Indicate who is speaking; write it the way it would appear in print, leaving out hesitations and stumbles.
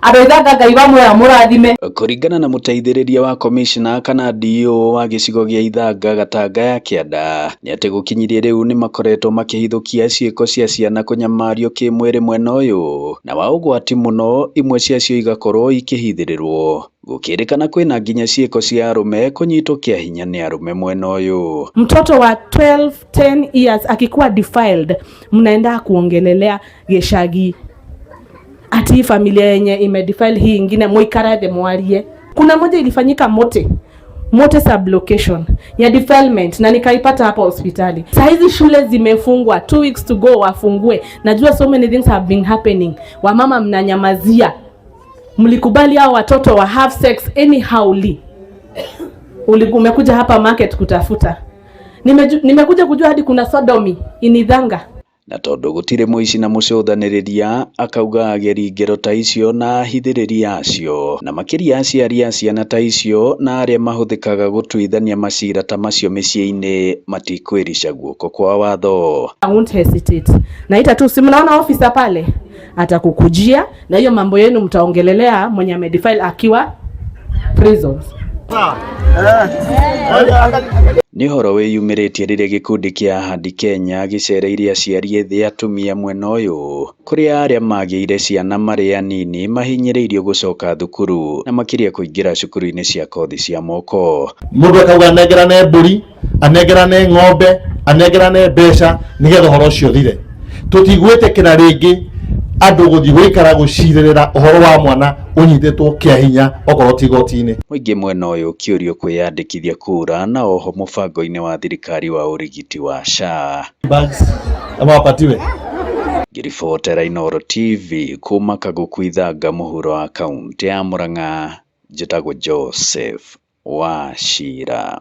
Speaker 1: Andũ a Ithanga, Ngai wa amũrathime.
Speaker 2: Kũringana na mũteithĩrĩria wa komishona kana DO wa gĩcigo gĩa Ithanga Gatanga ya Kĩanda, nĩ atĩ gũkinyĩria rĩu nĩmakoretwo makĩhithũkia ciĩko cia ciana kũnyamario kĩmwĩrĩ mwena ũyũ, na wa ũgwati mũno imwe ciacio igakorwo ikĩhithĩrĩrwo. Gũkĩrĩkana kwĩna nginya ciĩko cia arũme kũnyitwo kĩa hinya nĩ arũme mwena ũyũ.
Speaker 3: Mtoto wa 12 10 years akikuwa defiled, mnaenda kuongelelea gĩcagi ati hii familia yenye imedefile hii ingine, muikare thĩ mwarie. Kuna moja ilifanyika Mote sublocation ya defilement na nikaipata hapa hospitali. Saa hizi shule zimefungwa, 2 weeks to go wafungue. Najua so many things have been happening. Wamama mnanyamazia, mlikubali hao watoto wa have sex anyhowly. Umekuja hapa market kutafuta. Nimekuja kujua hadi kuna sodomy in Ithanga.
Speaker 2: Na tondũ gũtirĩ mũici na mũcũthanĩrĩria, akauga ageri ngero ta icio na ahithĩrĩri acio, na makĩria aciari a ciana ta icio na arĩa mahũthĩkaga gũtuithania macira ta macio mĩciĩ-inĩ matikwĩrica guoko kwa watho.
Speaker 3: I won't hesitate. Naita tu, si mnaona officer pale atakukujia na hiyo mambo yenu, mtaongelelea mwenye amedefile akiwa prisons.
Speaker 2: Nĩ ũhoro wĩyumĩrĩtie rĩrĩa gĩkundi kĩa Ahadi Kenya gĩcereire aciari ethĩ atumia mwena ũyũ, kũrĩa arĩa magĩire ciana marĩ anini mahinyĩrĩirio gũcoka thukuru na makĩria kũingĩra cukuru-inĩ cia kothi cia moko.
Speaker 4: Mũndũ akauga anengerane mbũri, anengerane ng'ombe, anengerane mbeca nĩgetha ũhoro ũcio ũthire. Tũtigwĩtĩkĩra rĩngĩ andũ gũthiĩ gũikara gũcirĩrĩra ũhoro wa mwana ũnyitĩtwo kĩa hinya okorwo ti igoti-inĩ.
Speaker 2: Mũingĩ mwena ũyũ ũkĩũrio kwĩyandĩkithia kura na oho mũbango-inĩ wa thirikari wa ũrigiti wa SHA.
Speaker 4: Bags ama wapatiwe.
Speaker 2: Ngĩribotera Inooro TV kuma Kaguku Ithanga mũhuro wa kaũntĩ ya Murang'a, njĩtagwo Joseph Wachira.